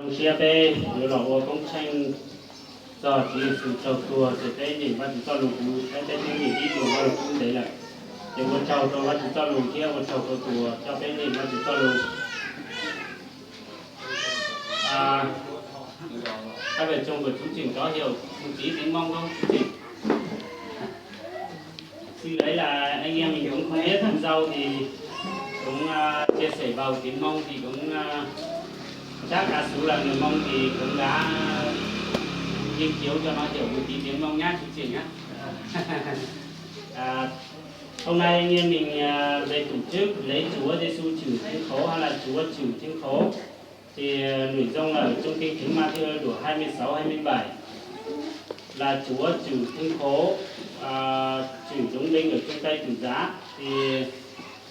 Zoo siab peb yuav los ua koob tsheej txog Tswv Yexus raug tuag ces peb nyeem Vajtswv txoj lus, kuv saib peb twb nyeem ib puas Vajluskub ntev lawm. Ces ua tsaug rau Vajtswv txoj lus thiab ua tsaug rau tus uas coj peb nyeem Vajtswv txoj lus. Các bạn trong buổi thuyết trình có hiểu một tí tiếng Mông không? Xin lỗi là anh em mình cũng không biết, hôm sau thì cũng à, chia sẻ vào tiếng Mông thì cũng à, chắc đa số là người Mông thì cũng đã nghiên cứu cho nó hiểu một tí tiếng Mông nhá, thuyết trình nhá. À, hôm nay anh em mình à, về tổ chức lễ Chúa Giêsu chịu thiên khổ hay là Chúa chịu thiên khổ. Thì à, nội dung là ở trong Kinh Thánh Matthew đoạn hai mươi sáu hai mươi bảy là Chúa chịu thiên khổ, à, chịu đóng đinh ở trong tay thập tự giá. Thì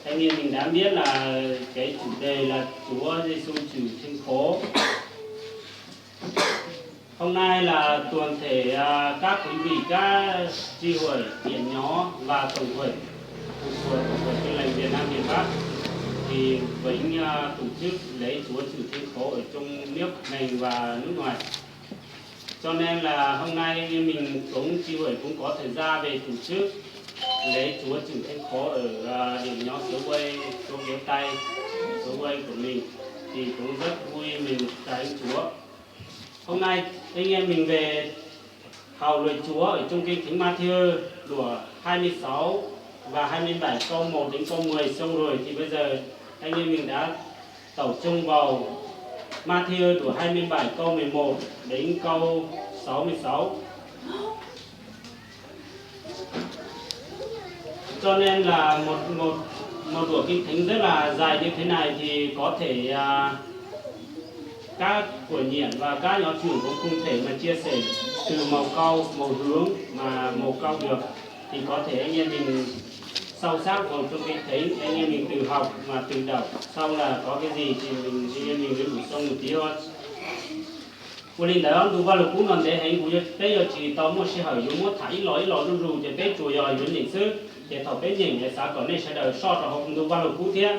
anh em mình đã biết là cái chủ đề là Chúa Giêsu chịu thiên khổ. Hôm nay là toàn thể à, các quý vị, các chi hội, điểm nhóm và tổng hội thuộc Hội Tin Lành Việt Nam miền Bắc thì vẫn à, tổ chức lễ Chúa Chịu Thiên Khổ ở trong nước mình và nước ngoài. Cho nên là hôm nay anh em mình cũng chi hội cũng có thời gian về tổ chức lễ Chúa Chịu Thiên Khổ ở à, điểm nhóm số quay, số kéo tay, số quay của mình thì cũng rất vui mừng cảm ơn Chúa. Hôm nay anh em mình về học lời Chúa ở trong Kinh Thánh Matthew đoạn hai mươi sáu và hai mươi bảy câu một đến câu mười xong rồi thì bây giờ anh em mình đã tập trung vào Matthew đoạn hai mươi bảy câu mười một đến câu sáu mươi sáu. Cho nên là một một một đoạn kinh thánh rất là dài như thế này thì có thể à, các của Nhuận và các nhóm trưởng cũng không thể mà chia sẻ từ một câu một hướng mà một câu được, thì có thể anh em mình sâu sắc vào trong kinh thánh, anh em mình tự học mà tự đọc, sau là có cái gì thì mình anh em mình mới bổ sung một tí thôi. Ua li ntawd, ntu Vajluskub no ntev heev, kuv yuav peb yuav tsis tau muaj sij hawm yuav muab tham ib los ib los zuj zus, ces peb tsuas yog yuav nyeem xwb. Ces thaum peb nyeem es xav kom nej sawv daws soj rau hauv ntu Vajluskub thiab.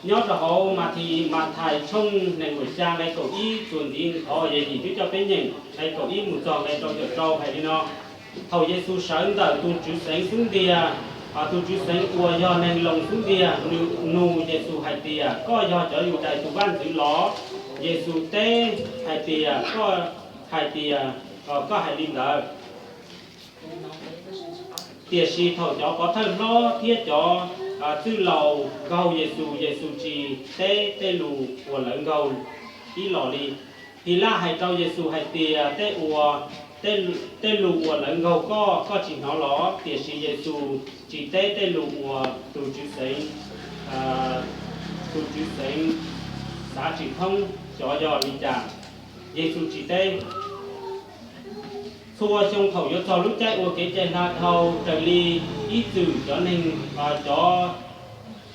Nyob rau hauv Mathais, Mathais tshooj nees nkaum xya nqe kaum ib txuas ntxiv, qhov Yexus twb coj peb nyeem nqe kaum ib mus txog nqe rau caum rau hais li no: Thaum Yexus sawv ntawm tus tswv xeev xub ntiag, tus tswv xeev uas yog neeg Loos xub ntiag, nws nug Yexus hais tias, Koj yog cov Yudais tus vaj ntxwv los? Yexus teb hais tias, Koj hais tias, koj hais li ntawd. Tiam sis thaum cov pov thawj hlob thiab cov txwj laus nkaug Yexus, Yexus tsis teb tej lus uas lawv nkaug ib los li. Philaj hais rau Yexus hais tias, Tej uas, tej lus uas lawv nkaug koj, koj tsis hnov los? Tiam sis Yexus tsis teb tej lus uas tus tswv xeev, tus tswv xeev xav tsis thoob cov yog li cas. Yexus tsis teb. Txhua xyoo thaum yuav txog lub caij ua kev cai hla dhau, raws li ib txwm cov neeg, cov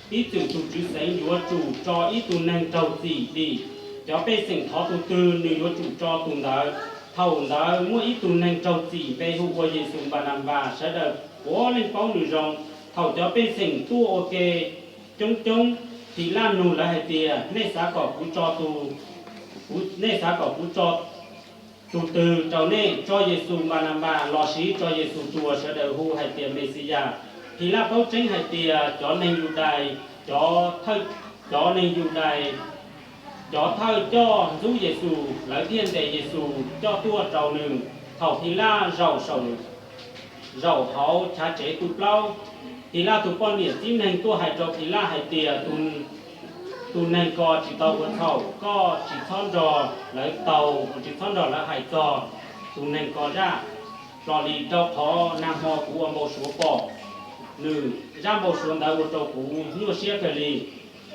ib txwm tus tswv xeev yuav tsum tso ib tug neeg raug txim dim. Cov pej xeem thov tus twg, nws yuav tsum tso tus ntawd. Thaum ntawd muaj ib tug neeg raug txim npe hu ua Yexus Npananpas, sawv daws puav leej paub nws zoo. Thaum cov pej xeem tuaj ua ke coob coob, Philaj nug lawv hais tias, Nej xav kom kuv tso tus, nej xav kom kuv tso tus twg rau nej, tso Yexus Npananpas lossis tso Yexus tus uas sawv daws hu hais tias Mexiyas? Philaj paub tseeb hais tias cov neeg Yudais, cov, cov neeg Yudais, cov thawj coj ntxub Yexus, lawv thiaj ntes Yexus coj tuaj rau nws. Thaum Philaj zaum saum, zaum hauv chav tsev tu plaub, Philaj tus poj niam txib neeg tuaj hais rau Philaj hais tias, Tus neeg ko tsis tau ua txhaum, koj tsis txhob nrog lawv taug, tsis txhob nrog lawv hais txog tus neeg ko zaj, hlo li rau qhov nag hmo kuv ua npau suav pom nws, zaj npau suav ntawd ua rau kuv nyuaj siab kawg li.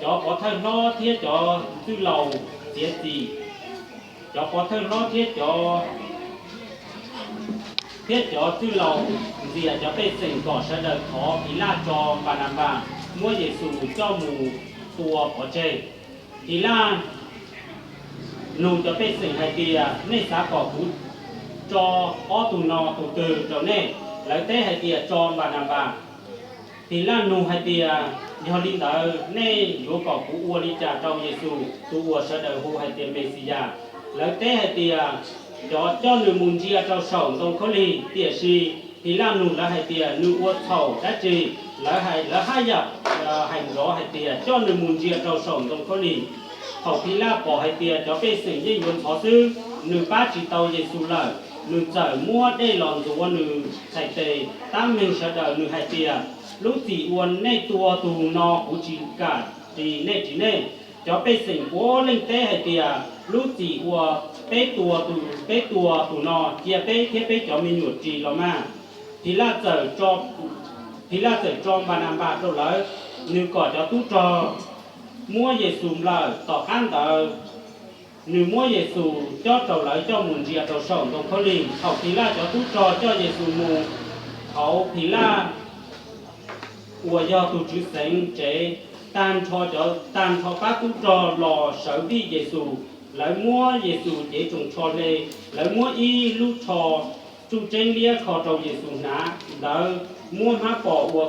Cov pov thawj hlob thiab cov txwj laus txiav txim, cov pov thawj hlob thiab cov thiab cov txwj laus ntxias cov pej xeem kom sawv daws thov Philaj tso Npananpas, muab Yexus coj mus tua pov tseg. Philaj nug cov pej xeem hais tias, Nej xav kom kuv tso ob tug no tus twg rau nej? Lawv teb hais tias, Tso Npananpas. Philaj nug hais tias, Yog li ntawd, nej yuav kom kuv ua li cas rau Yexus tus uas sawv daws hu hais tias Mexiyas? Lawv teb hais tias, cov coj nws mus ntsia rau saum ntoo khaub lig. Tiam sis Philaj nug lawv hais tias, nws ua txhaum dab tsi? Lawv hais, lawv haj yam hais nrov hais tias, coj nws mus ntsia rau saum ntoo khaub lig. Thaum Philaj pom hais tias cov pej xeem yeej yuav ntxhov xwb, nws pab tsis tau Yexus lawm, nws txawm muab dej los ntxuav nws txhais tes, tab meeg sawv daws nws hais tias, lub txim uas nej tua tus no kuv tsis kam ris nej ris nej. Cov pej xeem puav leej teb hais tias, lub txim uas peb tua tus, peb tua tus no, cia peb thiab peb cov me nyuam ris los mas. Philaj txawm tso, Philaj txawm tso Npananpas rau lawv, nws kom cov tub rog muab Yexus nplawm. Tom qab ntawd, nws muab Yexus cob rau lawv coj mus ntsia rau saum ntoo khaub lig. Thaum Philaj cov tub rog coj Yexus mus, thaum Philaj uas yog tus tswv xeev tsev, tag nrho cov, tag nrho pab tub rog los sawv vij Yexus. Lawv muab Yexus cev tsoos tsho hle, lawv muab ib lub tsho tsuj tseeb liab kho rau Yexus hnav, lawv muab hmab pos ua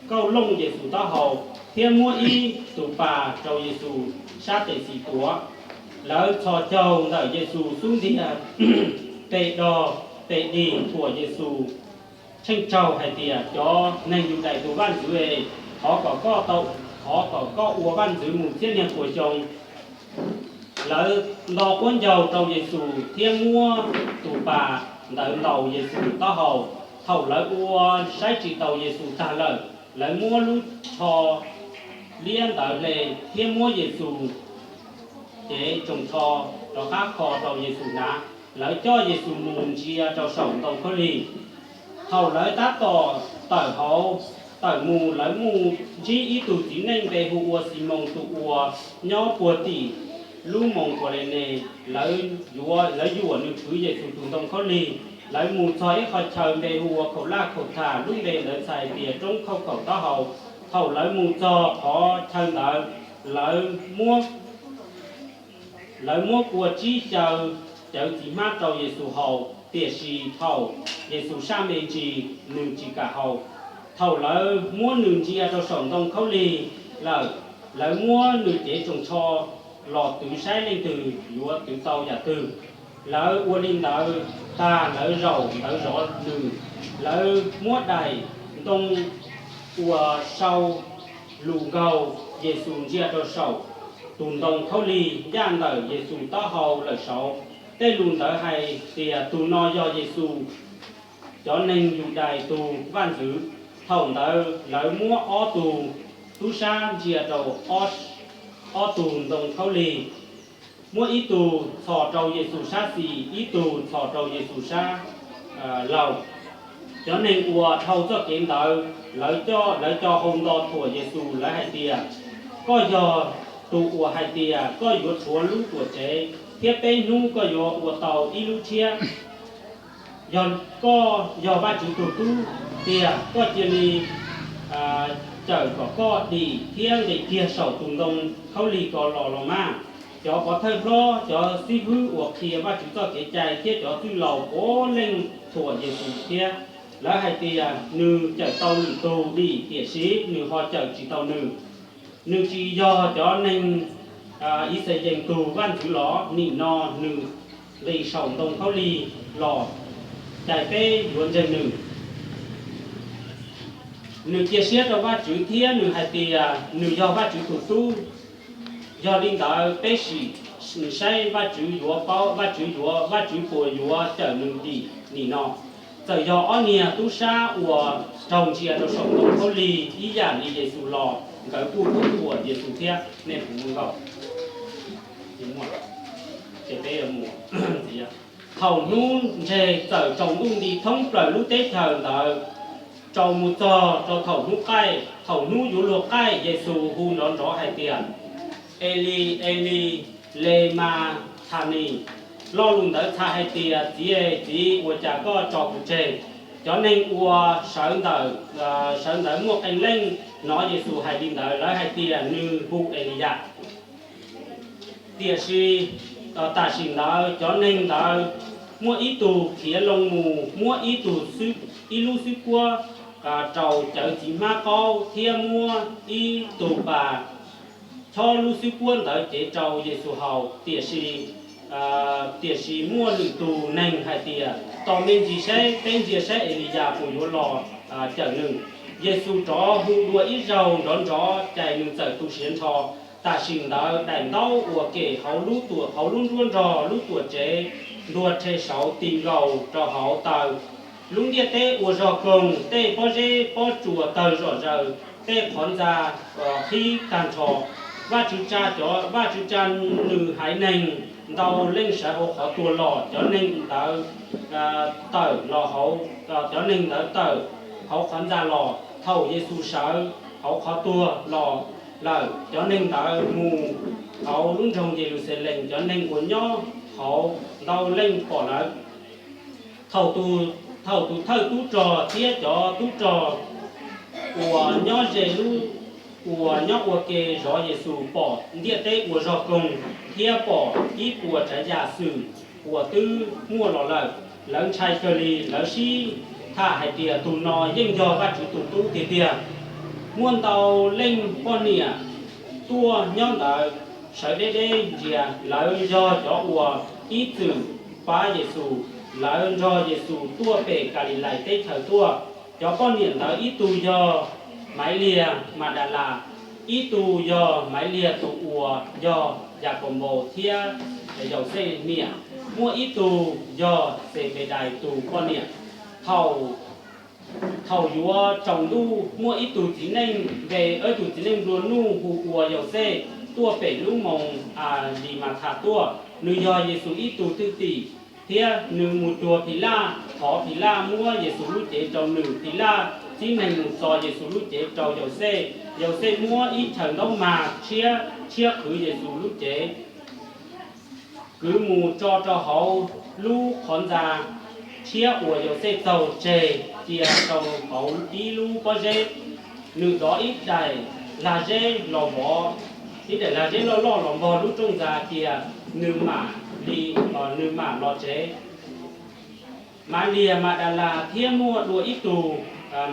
kauj looj Yexus taub hau, thiab muab ib tus pas rau Yexus sab tes xis tuav. Lawv txhos caug ntawm Yexus xub ntiag, pe dog pe dig thuam Yexus, tsheej tsaug hais tias, cov neeg Yudais tus Vaj ntxwv es, thov kom koj tau, thov kom koj ua vaj ntxwv mus txhiab niag puas xyoo. Lawv nto quab ncaug rau Yexus thiab muab tus pas ntawd ntaus Yexus taub hau. Thaum lawv ua saib tsis taus Yexus tag lawm, lawv muab lub tsho liab ntawd hle thiab muab Yexus cev tsoos tsho rov qab kho rau Yexus hnav. Lawv coj Yexus mus ntsia rau saum ntoo khaub lig. Thaum lawv tab tom tawm hauv, tawm mus, lawv mus ntsib ib tug txiv neej npe hu ua Ximoos tus uas nyob puag tim lub moos Kuas Les Nes. Lawv yuav, lawv yuam nws kwv Yexus tus ntoo khaub lig. Lawv mus txog ib qho chaw npe hu ua Khaum Laj Khaum Tham, lub npe ntawd txhais tias roob khauj khaum taub hau. Thaum lawv mus txog qhov chaw ntawd, lawv muab, lawv muab kua tsib xyaw cawv txiv hmab rau Yexus haus, tiam sis thaum Yexus saj me ntsis, nws tsis kam haus. Thaum lawv muab nws ntsia rau saum ntoo khaub lig lawm, lawv muab nws cev tsoos tsho los twv saib leej twg yuav twv tau yam twg. Lawv ua li ntawd tag, lawv zaum ntawd zov nws. Lawv muab daim ntoo uas sau lus nkaug Yexus ntsia rau saum tus ntoo khaub lig ncaj ntawm Yexus taub hau lawm saud. Tej lus ntawd hais tias, tus no yog Yexus, cov neeg Yudais tus Vaj ntxwv. Thaum ntawd lawv muab ob tug tub sab ntsia rau ob tug ntoo khaub lig, muab ib tug txhos rau Yexus sab xis, ib tug txhos rau Yexus sab laug. Cov neeg uas dhau txoj kev ntawd, lawv coj, lawv co hau nto thuam Yexus, lawv hais tias, koj yog tus uas hais tias koj yuav rhuav lub tuam tsev, thiab peb hnub koj yuav ua tau ib lub tshiab. Yog koj yog Vajtswv tus tub tiag, koj cia li cawm kom koj dim thiab nqis kiag saum tus ntoo khaub lig ko los los mas. Cov pov thawj hlob, cov xib hwb uas qhia Vajtswv txoj kev cai thiab cov txwj laus puav leej thuam Yexus thiab. Lawv hais tias, nws cawm tau lwm tus dim, tiam sis nws ho cawm tsis tau nws. Nws tsis yog cov neeg Ixayees tus vaj ntxwv los? Nim no nws nqis saum ntoo khaub lig los, cas peb yuav ntseeg nws? Nws cia siab rau Vajtswv thiab nws hais tias nws yog Vajtswv tus tub. Yog li ntawd, peb sim saib Vajtswv yuav paub, Vajtswv yuav, Vajtswv puas yuav cawm nws dim nim no. Txawm yog ob niag tub sab uas raug ntsia rau saum ntoo khaub lig ib yam li Yexus los, nkawd kuj thuam Yexus thiab. Nej puas muaj nkauj? Thaum hnub ntseg txawm tsaus ntuj nti thoob plaws lub teb chaws ntawd, tsaus mus txog rau thaum hnub qaij. Thaum hnub yuav luag qaij, Yexus hu nrov nrov hais tias, Elis, Elis, le ma tha nis? Lo lus ntawd txhais hais tias, Txiv, Txiv, ua cas koj tso kuv tseg? Cov neeg uas sawv ntawm, sawv ntawd muaj qee leej hnov Yexus hais li ntawd, lawv hais tias, nws hu Eliyas. Tiam sis tam sim ntawd cov neeg ntawd muaj ib tug khiav loo mus, muab ib tug, ib lub xwb puab rau cawv txiv hmab qaub thiab muab ib tug pas chob lub xwb puab ntawd cev rau Yexus haus. Tiam sis Tiam sis muaj lwm tus neeg hais tias, Tos me ntsis seb, peb ntsia saib Eliyas puas yuav los cawm nws. Yexus rov hu dua ib zaug nrov nrov, ces nws txawm tu siav nrho. Tam sim ntawd daim ntaub uas kem hauv lub tuam, hauv lub nruab nrog lub tuam tsev ntuag rhe saud ti nkaus rau hauv taws. Lub ntiaj teb ua zog koog, tej pob zeb pob tsuas tawg zom zaws, tej qhov ntxa qhib tag nrho. Vajtswv tsa cov, Vajtswv tsa nws haiv neeg ntau leej sawv hauv qhov tuag los, cov neeg ntawd tawm los hauv, cov neeg ntawd tawm hauv qhov ntxa los. Thaum Yexus sawv hauv qhov tuag los lawm, cov neeg ntawd mus hauv lub nroog Yeluxalees, cov neeg uas nyob hauv ntau leej pom lawm. Thaum tus thawj tub rog thiab cov tub rog uas nyob ze lub, uas nyob ua ke zov Yexus pom ntiaj teb ua zog koog thiab pom ib puas tsav yam xwm uas twb muaj los lawm, lawv ntshai kawg li. Lawv sib tham hais tias, Tus no yeej yog Vajtswv tus Tub tiag tiag. Muaj ntau leej poj niam tuaj nyob ntawd sawv deb deb ntsia, lawv yog cov uas ib txwm pab Yexus. Lawv nrog Yexus tuaj pem Kalilais teb chaws tuaj. Cov poj niam ntawd ib tug yog Maiv Liag Madalas, ib tug yog Maiv Liag tus uas yog Yakaunpaus thiab Yauxej niam, muaj ib tug yog Xenpedais tus poj niam. Thaum, thaum yuav tsaus ntuj, muaj ib tug txiv neej npe, ib tug txiv neej nplua nuj hu ua Yauxej tuaj pem lub moos Alimathas tuaj. Nws yog Yexus ib tug thwj tim, thiab nws mus cuag Philaj, thov Philaj muab Yexus lub cev rau nws. Philaj txib neeg mus txo Yexus lub cev rau Yauxej. Yauxej muab ib chaws ntaub mag tshiab, tshiab qhwv Yexus lub cev, kwv mus tso rau hauv lub qhov ntxa tshiab uas Yauxej txaug tseg cia rau hauv ib lub pob zeb. Nws dov ib daim lag zeb los vov, ib daim lag zeb loj loj los npog lub rooj ntxa cia, nws mam li, nws mam los tsev. Maiv Liag Madalas thiab muaj dua ib tug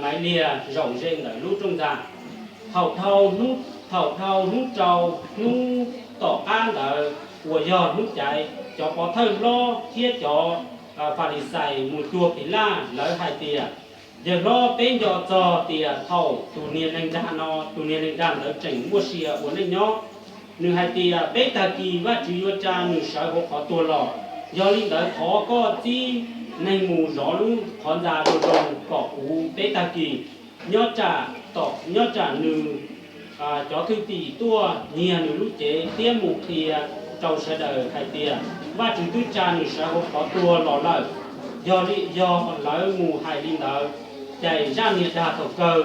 Maiv Liag zaum ze ntawm lub rooj ntxa. Thaum dhau hnub, thaum dhau hnub rau hnub tom qab ntawd uas yog Hnub Caiv, cov pov thawj hlob thiab cov Falixais mus cuag Philaj, lawv hais tias, Yawg hlob, peb nco txog tias thaum tus niag neeg dag no, tus niag neeg dag ntawd tseem muaj sia ua neej nyob, nws hais tias peb tag kis Vajtswv yuav tsa nws sawv hauv qhov tuag los. Yog li ntawd thov koj txib neeg mus zov lub qhov ntxa zoo zoo kom puv peb tag kis. Nyob tsam, nyob tsam nws cov thwj tim tuaj nyiag nws lub cev thiab mus qhia rau sawv daws hais tias Vajtswv twb tsa nws sawv hauv qhov tuag los lawm. Yog li, yog lawv mus hais li ntawd, ces zaj niag dag thaum kawg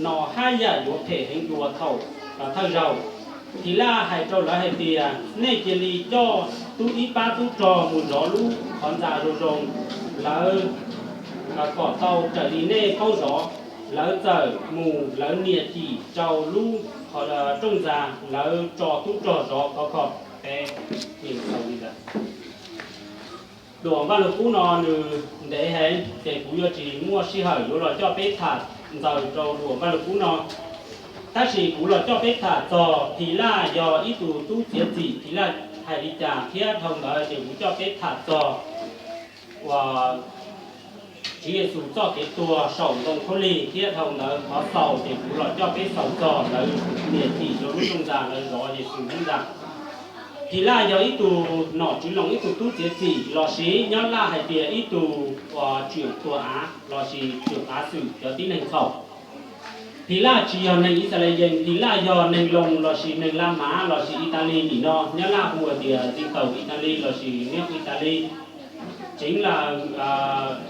no haj yam yuav phem heev dua thaum thawj zaug. Philaj hais rau lawv hais tias, Nej cia li coj tub ib pab tub rog mus zov lub qhov ntxa zoo zoo, lawv kom tau raws li nej paub zov. Lawv txawm mus, lawv nias cim rau lub rooj ntxa, lawv tso tub rog zov khov kho. Duam Vaj Lug Kub no nws ntev heev, ces kuv yuav tsis muaj sij hawm yuav los coj peb tham ntxaws rau duam Vaj Lug Kub no. Tab sis kuv los coj peb tham txog Philaj yog ib tug tub txiav txim, Philaj hais li cas thiab dhau ntawd ces kuv coj peb tham txog uas Tswv Yexus txoj kev tuag saum ntoo khaub lig thiab dhau ntawd qhov xaus ces kuv los coj peb xaus txog lawv nias cim rau lub rooj ntxa, lawv zov Yexus lub ntxa. Philaj yog ib tug nom tswv Loos, ib tug tub txiav txim, lossis nyob Laj hais tias ib tug uas tseem tuag av lossis tseem av xwm cov tib neeg txhaum. Philaj tsis yog neeg Yixalayees, Philaj yog neeg Loos lossis neeg La Mas lossis Itali nim no, nyob Laj hu tias txi taus Itali lossis nyob Itali. Chính là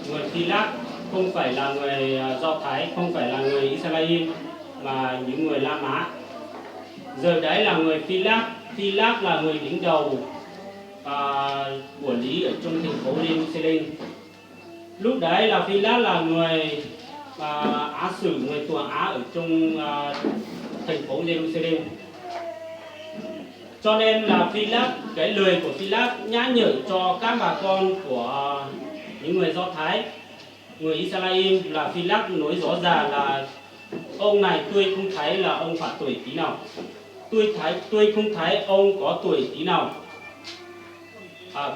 người Phi-lát, không phải là người Do Thái, không phải là người Israel, mà những người La Mã. Giờ đấy là người Phi-lát, Phi-lát là người đứng đầu quản lý ở trong thành phố Jerusalem. Lúc đấy là Phi-lát là người á sự, người tuần á ở trong thành phố Jerusalem. Cho nên là Phi-lát, cái lời của Phi-lát nhắc nhở cho các bà con của những người Do Thái, người Israel là Phi-lát nói rõ ràng là ông này tôi không thấy là ông phạm tội tí nào. Tôi thấy, tôi không thấy ông có tội tí nào. À,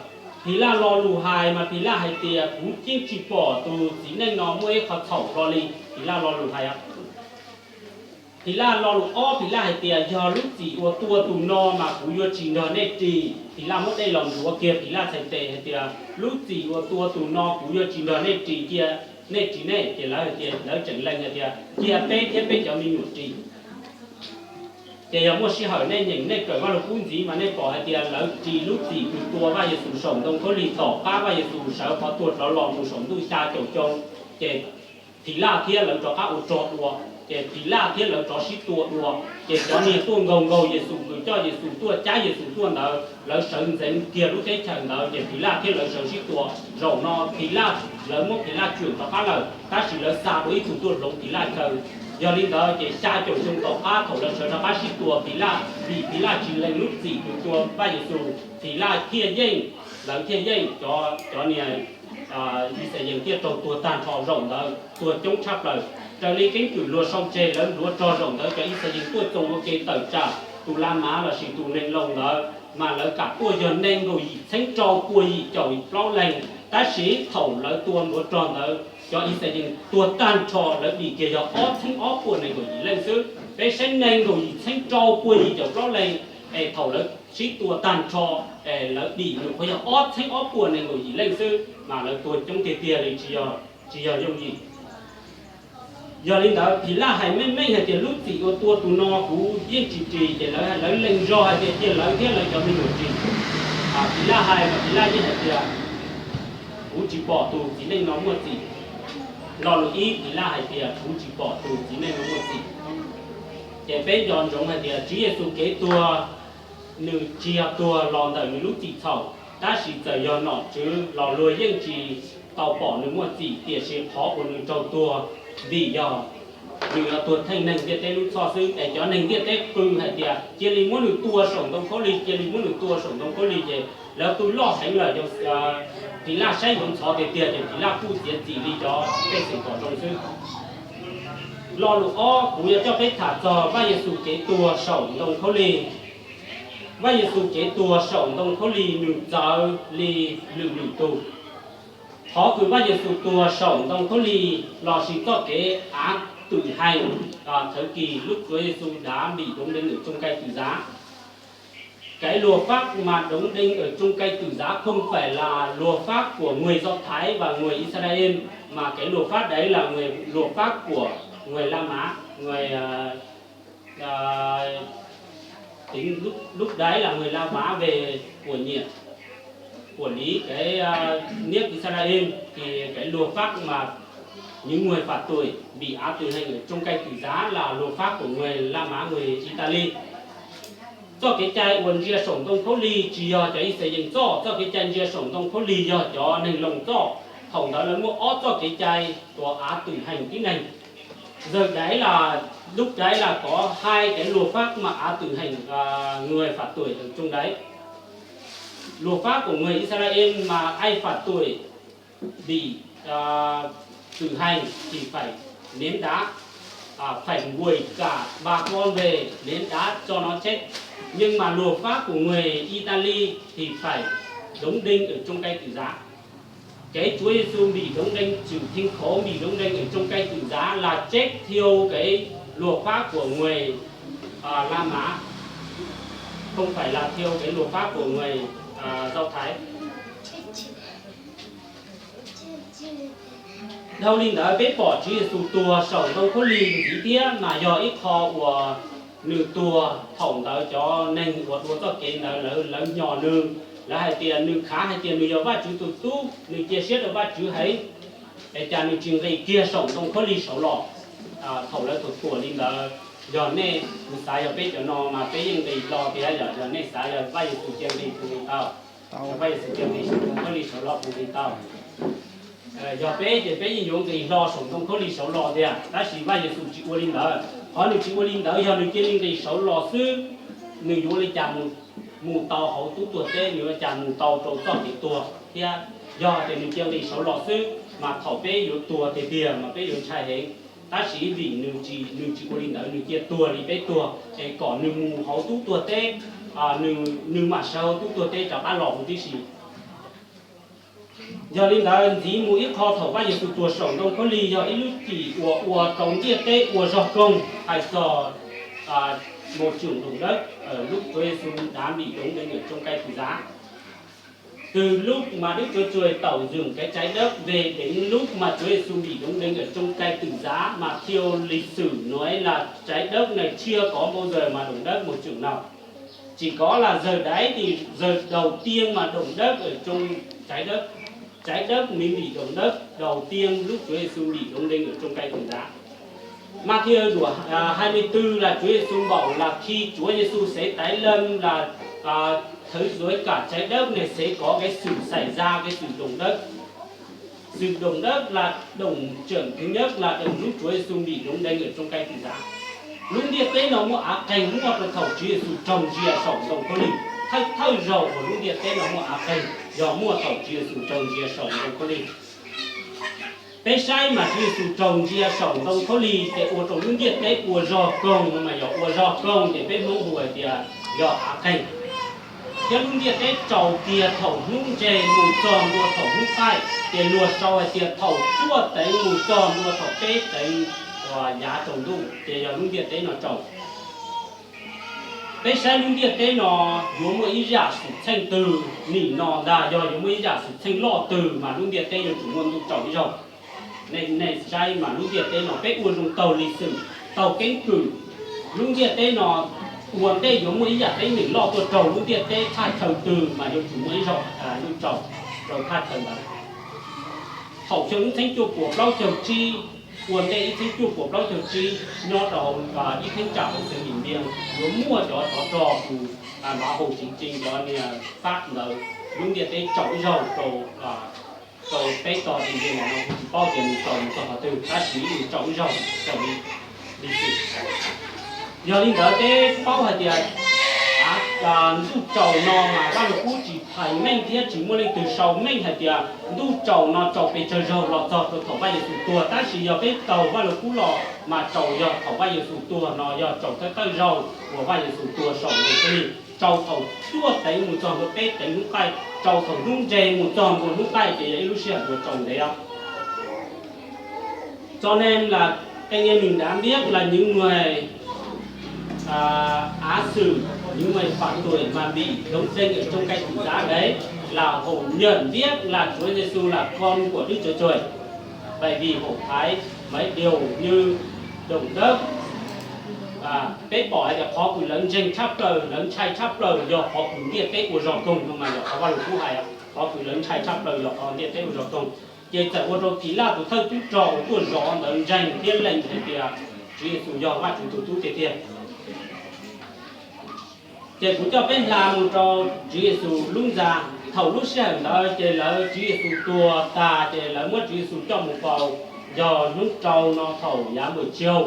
Philaj lo lus hais mas Philaj hais tias kuv yeej tsis pom tus txiv neej no muaj ib qho txhaum hlo li. Philaj lo lus hais, Philaj lo lus ob, Philaj hais tias yog lub txim uas tua tus no mas kuv yuav tsis nrog nej ris. Philaj muab dej los ntxuav kiag Philaj txhais tes hais tias lub txim uas tua tus no kuv yuav tsis nrog nej ris, cia nej ris nej. Ces lawv hais tias, lawv tseem lees hais tias cia peb thiab peb cov me nyuam ris. Ces yog muaj sij hawm nej nyeem nej kawm Vaj Lug Kub ntxiv mas nej pom hais tias lawv ris lub txim tus tua Vaj Yexus saum ntoo khaub lig tom qab Vaj Yexus sawv qhov tuag rov los mus saum ntuj xya caum xyoo. Ces Philaj thiab lawv rov qab ua rog dua, ces Philaj thiab lawv rov sib tua dua. Ces cov niag tuaj nkaug nkaug Yexus, kws coj Yexus tuaj, cab Yexus tuaj ntawd, lawv sawv ntxeev kiag lub teb chaws ntawd, ces Philaj thiab lawv sawv sib tua. Zaum no Philaj, lawv muab Philaj tsuam rov qab lawm, tab sis lawv xa dua ib tug tuaj hloov Philaj chaw. Yog li ntawd ces xya caum xyoo tom qab thaum lawv sawv rov qab sib tua, Philaj, vim Philaj tsis lees lub txim tus tua Vaj Yexus, Philaj thiaj yeej, lawv thiaj yeej, cov, cov niag Yixalayees thiaj raug tua tag nrho zaum ntawd, tua coob tshaj plaws. Raws li keeb kwm luag sau tseg, lawv ntuav rog zaum ntawd, cov Yixalayees tuaj txoos ua ke tawm tsam tus La Mas lossis tus neeg Loos ntawd, mas lawv kam tuaj yog nees nkaum yim txheeb rau pua yim caum plaub leeg. Tab sis thaum lawv tua ntuav rog ntawd, cov Yixalayees tua tag nrho, lawv dim kiag yog ob txheeb ob puas nees nkaum yim leej xwb. Peb saib, nees nkaum yim txheeb rau pua yim caum plaub leeg, es thaum lawv sib tua tag nrho, es lawv dim nyuam qhuav yog ob txheeb ob puas nees nkaum yim leej xwb, mas lawv tua coob tiag tiag li, tsis yog yooj yim. Yog li ntawd Philaj hais meej meej hais tias lub txim uas tua tus no kuv yeej tsis ris, ces lawv, lawv lees zog hais tias cia lawv thiab lawv cov me nyuam ris. Philaj hais mas Philaj yeej hais tias kuv tsis pom tus txiv neej no muaj txim. Lo lus ib, Philaj hais tias kuv tsis pom tus txiv neej no muaj txim. Ces peb nco ntsoov hais tias Tswv Yexus kev tuag, nws tsis yog tuag los ntawm nws lub txim txhaum, tab sis txawm yog nom tswv los luag yeej tsis tau pom nws muaj txim, tiam sis qhov uas nws raug tuag vim yog nws yog tuag theej neeg ntiaj teb lub txhoj xwb. Es cov neeg ntiaj teb qw hais tias cia li muab nws tua saum ntoo khaub lig, cia li muab nws tua saum ntoo khaub lig, ces lawv qw loj heev lawm. Philaj saib yuav ntxhov tiag tiag ces Philaj kuj txiav txim li cov pej xeem kom zoo xwb. Lo lus ob, kuv yuav coj peb tham txog Vaj Yexus kev tuag saum ntoo khaub lig. Vaj Yexus kev tuag saum ntoo khaub lig nws txawv li lwm lwm tus. Qhov kws Vaj Yexus tuag saum ntoo khaub lig lossis txoj kev av twm hees, thawv kis lub Tswv Yexus dav npim doov dees ntawm tsooj kais twm zav. Kev luag fab mas doov dees ntawm tsooj kais twm zav không phải là luật pháp của người Do Thái và người Israel, mà cái luật pháp đấy là người, luật pháp của người La Mã, người, ờ, ờ, tính lúc, lúc đấy là người La Mã về của nhiệm, quản lý cái, ờ, nước Israel, thì cái luật pháp mà những người phạm tội bị án tử hình ở trong cai tử giá là luật pháp của người La Mã, người Italy. Txoj kev cai uas ntsia saum ntoo khaub lig tsis yog cov Yixalayees txoj, txoj kev cai ntsia saum ntoo khaub lig yog cov neeg Loos txoj. Thaum ntawd lawv muaj ob txoj kev cai uas án tử hình tib neeg. Giờ đấy là, lúc đấy là có hai cái luật pháp mà án tử hình, à, người phạm tội ở trong đấy. Luật pháp của người Israel mà ai phạm tội bị, à, tử hình thì phải ném đá, à, phải đuổi cả bà con về ném đá cho nó chết. Nhưng mà luật pháp của người Italy thì phải đóng đinh ở trong cây tự giá. Cái Chúa Giêsu bị đóng đinh, chịu thiên khổ, bị đóng đinh ở trong cây tự giá là chết theo cái luật pháp của người, à, La Mã, không phải là theo cái luật pháp của người, à, Do Thái. Dhau li ntawd peb pom Tswv Yexus tuag saum ntoo khaub lig ntxiv thiab mas yog ib qho uas nws tuag thaum ntawd cov neeg uas dua txoj kev ntawd lawv, lawv nyom nws, lawv hais tias nws khav hais tias nws yog Vajtswv tus tub, nws cia siab rau Vajtswv heev, es cas nws tsis nqis kiag saum ntoo khaub lig saud los. Thaum lawv thuam li ntawd, yog nej, kuv xav yog peb cov no mas peb yeej nqis hlo tiag, yog, yog nej xav yog Vaj Yexus cia nqis puas nqis tau? Yog Vaj Yexus cia nqis saum ntoo khaub lig saud los puas nqis tau? Yog peb ces peb yeej yuav nqis hlo saum ntoo khaub lig saud los tiag, tab sis Vaj Yexus tsis ua li ntawd. Qhov nws tsis ua li ntawd yog nws cia li nqis saud los xwb, nws yuav ua li cas mus, mus tau hauv tub tuag teb, nws ua li cas mus tau rau txoj kev tuag thiab? Yog tias nws cia nqis saud los xwb mas thaum peb yuav tuag tiag tiag mas peb yuav ntshai heev. Tab sis vim nws tsis, nws tsis ua li ntawd, nws cia tuag li peb tuag, es kom nws mus hauv tub tuag teb, nws, nws mam sawv hauv tub tuag teb rov qab los huv tib si. Yog li ntawd ntxiv mus ib qho thaum Vaj Yexus tuag saum ntoo khaub lig yog ib lub cim uas ua rau ntiaj teb ua zog koog hais txog màu trưởng đồng đất, lúc Chúa Giêsu đã bị đóng đinh ở trong cây thập giá. Từ lúc mà Đức Chúa Trời tạo dựng cái trái đất về đến lúc mà Chúa Giêsu bị đóng đinh ở trong cây thập giá, mà theo lịch sử nói là trái đất này chưa có bao giờ mà động đất một chưởng nào. Chỉ có là giờ đấy thì giờ đầu tiên mà động đất ở trong trái đất, trái đất mới bị động đất đầu tiên lúc Chúa Giêsu bị đóng đinh ở trong cây thập giá. Matthew đoạn à, hai mươi tư là Chúa Giêsu bảo là khi Chúa Giêsu sẽ tái lâm là à, thế giới cả trái đất này sẽ có cái sự xảy ra cái sự động đất. Sự động đất là động chưởng thứ nhất là động lúc Chúa Giêsu bị đóng đinh ở trong cây thập giá. Lub ntiaj teb no muaj av qeeg muaj rau thaum Tswv Yexus raug ntsia saum ntoo khaub lig. Thawj thawj zaug uas lub ntiaj teb no muaj av qeeg yog muaj thaum Tswv Yexus raug ntsia saum ntoo khaub lig. Peb saib mas Tswv Yexus raug ntsia saum ntoo khaub lig ces ua rau lub ntiaj teb ua zog koog no mas yog ua zog koog ces peb Hmoob hu hais tias yog av qeeg. Thiab lub ntiaj teb tsaus kiag thaum hnub ntseg mus txog ntua thaum hnub qaij, ces luag sau hais tias thaum cuaj teev mus txog ntua thaum peb teev uas yav tsaus ntuj ces yog lub ntiaj teb no tsaus. Peb saib lub ntiaj teb no yuav muaj ib yam xwm txheej twg nim no ntag, yog yuav muaj ib yam xwm txheej loj twg mas lub ntiaj teb yuav tsum muaj ntuj tsaus ib zaug. Nej saib mas lub ntiaj teb no peb ua zoo taug li xwm, taug keeb kwm, lub ntiaj teb no ua ntej yuav muaj ib yam teeb meem loj tuaj raug lub ntiaj teb thaj chaw twg mas yuav tsum muaj ib zaug ntuj tsaus rau thaj chaw ntawd. Thaum xyoo ib txheeb cuaj puas plaub caug tsib, ua ntej ib txheeb cuaj puas plaub caug tsib nyob rau ib theeb tsam hauv xeev Dim Npias yuav muaj cov tsov rog tus Mã Hồ Chí Chính cov niag Pháp ntawd, lub ntiaj teb tsaus ib zaug rau rau peb tog Dim Npias no kuv tsis paub tias nws tsaus mus txog qhov twg tab sis nws tsaus ib zaug raws li xwm. Yog li ntawd peb paub hais tias ntuj tsaus no mas Vaj Lug Kub tsis phais meej thiab tsis muaj leej twg sau meej hais tias ntuj tsaus no tsaus pes tsawg zaug los txog rau thaum Vaj Yexus tuag, tab sis yog peb taug Vaj Lug Kub los mas tsaus yog thaum Vaj Yexus tuag no yog tsaus thawj thawj zaug uas Vaj Yexus tuag saum ntoo khaub lig, tsaus thaum cuaj teev mus txog ntua peb teev hnub qaij, tsaus thaum hnub ntseg mus txog ntua hnub qaij ces yog ib lub sij hawm uas tsaus ntev. Cho nên là anh em mình đã biết là những người à, án xử, những người phạm tội mà bị đóng đinh ở trong cây thập giá đấy là họ nhận biết là Chúa Giêsu là con của Đức Chúa Trời. Vậy vì họ thấy mấy điều như động đất, à, peb pom hais tias qhov kws lawv ntseeg tshaj plaws, lawv ntshai tshaj plaws yog qhov kws ntiaj teb ua zog koog no mas yog qhov Vaj Lug Kub hais, qhov kws lawv ntshai tshaj plaws yog qhov ntiaj teb ua zog koog. Ces txawm ua rau Pilat tus thawj tub rog uas tuaj zov ntawd ntseeg thiab lees hais tias Tswv Yexus yog Vajtswv tus tub tiag tiag. Ces kuv coj peb hla mus rau Tswv Yexus lub ntxa. Thaum lub sij hawm ntawd ces lawv Tswv Yexus tuag tas ces lawv muab Tswv Yexus coj mus faus, yog hnub rau no thaum yav npawm tsaug,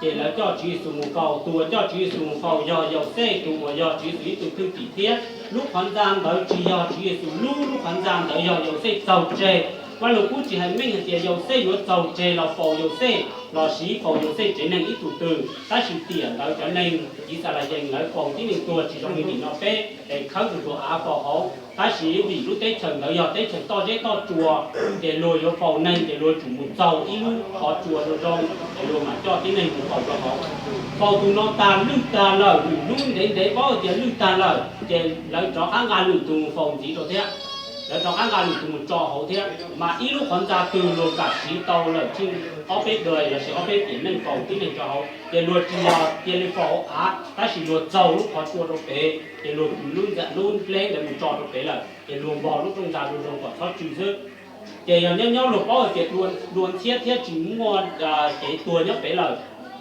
ces lawv coj Tswv Yexus mus faus. Tus uas coj Tswv Yexus mus faus yog Yauxej, tus uas yog Tswv Yexus ib tug thwj tim thiab. Lub qhov ntxa ntawd tsis yog Tswv Yexus lub, lub qhov ntxa ntawd yog Yauxej txaug tseg. Vaj Lug Kub tsis hais meej hais tias Yauxej yuav txaug tseg los faus Yauxej lossis faus Yauxej tsev neeg ib tug twg, tab sis tiam ntawd cov neeg Yixalayees lawv faus tib neeg tuag tsis zoo li nim no peb es khawb tus av faus hauv, tab sis vim lub teb chaws ntawd yog teb chaws toj zeb toj tsua, ces luag yuav faus neeg ces luag tsum mus txaug ib lub qhov tsua zoo zoo es luag mam coj tib neeg mus faus rau hauv. Faus tus no tag lwj tag lawm, lwm hnub ntev ntev paub tias lwj tag lawm ces lawv rov qab nqa lwm tus mus faus ntxiv rau thiab. Lawv rov qab nqa lwm tus mus tso hauv thiab, mas ib lub qhov ntxa twg luag kam siv tau lawm tsheej ob peb daim lossis ob peb tiam neej faus tib neeg rau hauv ces luag tsis yog cia li faus hauv av, tab sis luag txaug lub qhov tsua rau pem ces luag kwv lub ntxa lub npleb ntawd mus tso rau pem lawm ces luag npog lub rooj ntxa zoo zoo kom txhob tsw xwb. Ces yog nyob nyob luag paub hais tias dua ntxhiab thiab tsis muaj kev tuag nyob pem lawm,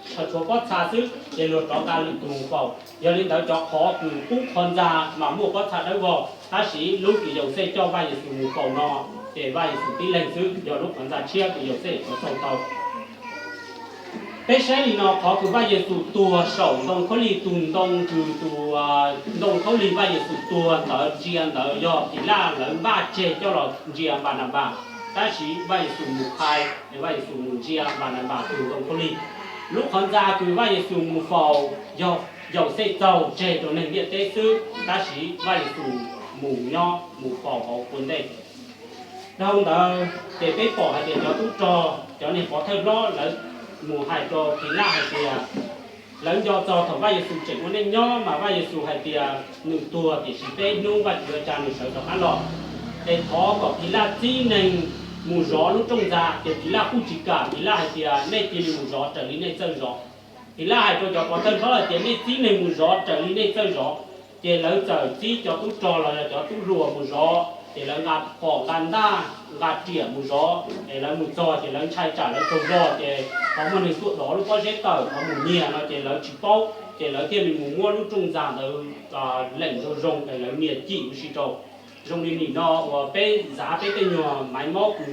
tshuav pob txha xwb ces luag rov nqa lwm tus mus faus. Yog li ntawd cov qhov kws qub qhov ntxa mas muaj pob txha dawb vog, tab sis lub kws Yauxej coj Vaj Yexus mus faus no ces Vaj Yexus tib leeg xwb yog lub qhov ntxa tshiab kws Yauxej txhob txaug tau. Peb saib li no, qhov kws Vaj Yexus tuag saum ntoo khaub lig, tus ntoo kws tus ntoo khaub lig Vaj Yexus tuag ntawd ntsia ntawd yog Pilaj lawv npaj tseg coj los ntsia Npananpas, tab sis Vaj Yexus mus qhia, Vaj Yexus mus ntsia Npananpas tus ntoo khaub lig. Lub qhov ntxa kws Vaj Yexus mus faus yog Yauxej txaug tseg rau neeg ntiaj teb xwb, tab sis Vaj Yexus mus nyob mus faus hauv ua ntej. Dhau ntawd ces peb pom hais tias cov tub rog, cov niag pov thawj hlob lawv mus hais rau Philaj hais tias, lawv nco txog thaum Vaj Yexus tseem ua neej nyob mas Vaj Yexus hais tias nws tuag tiam sis peb hnub Vajtswv yuav tsa nws sawv rov qab los. Es thov kom Philaj txib neeg mus zov lub rooj ntxa, ces Philaj kuj tsis kam, Philaj hais tias nej cia li mus zov raws li nej txawj zov. Philaj hais rau cov pov thawj hlob hais tias nej txib neeg mus zov raws li nej txawj zov. Ces lawv txawm txib cov tub rog los yog cov tub hluas mus zov, ces lawv nqa phom nqa ntaj nqa riam mus zov, es lawv mus txog ces lawv ntshai tsam lawv tsaug zog ces qhov muaj neeg tuaj dov lub pob zeb tawm qhov mus nyiag no ces lawv tsis paub, ces lawv thiaj li mus muab lub rooj ntxa ntawd leem zoo zoo es lawv nias cim huv si rau. Zoo li nim no uas peb zav peb tej nyuag maiv mob kws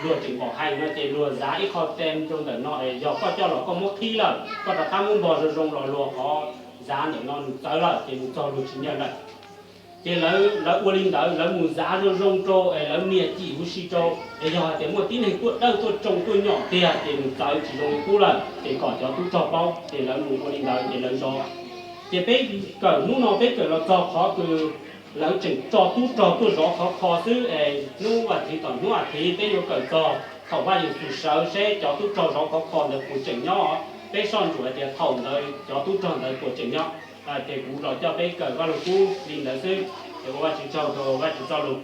luag tseem pom hais no ces luag zav ib qho tem rau ntawm no es yog koj coj los koj muab qhib lawm koj rov qab muab npog zoo zoo los luag qhov zav ntawm no nws txawv lawm ces nws txog luag tsis nyiag lawm. Ces lawv ua li ntawd, lawv mus zav zoo zoo rau es lawv nias cim huv si rau, es yog hais tias muaj tib neeg tuaj dawj tuaj tsoo tuaj nyom tiag ces nws txawv tsis zoo li qub lawm ces kom cov tub rog paub ces lawv mus ua li ntawd ces lawv zov. Ces peb kawm hnub no peb kawm los txog qhov kws lawv tseem tso tub rog tuaj zov khov kho xwb es hnub vas thiv tom hnub vas thiv peb yuav kawm txog thaum Vaj Yexus sawv seb cov tub rog zov khov kho ntawd puas tseem nyob. Peb soj ntsuam hais tias thaum ntawd cov tub rog ntawd puas tseem nyob. Ces kuv los coj peb kawm Vaj Lug Kub li ntawd xwb, ces ua Vajtswv tsaug rau Vajtswv txoj lus.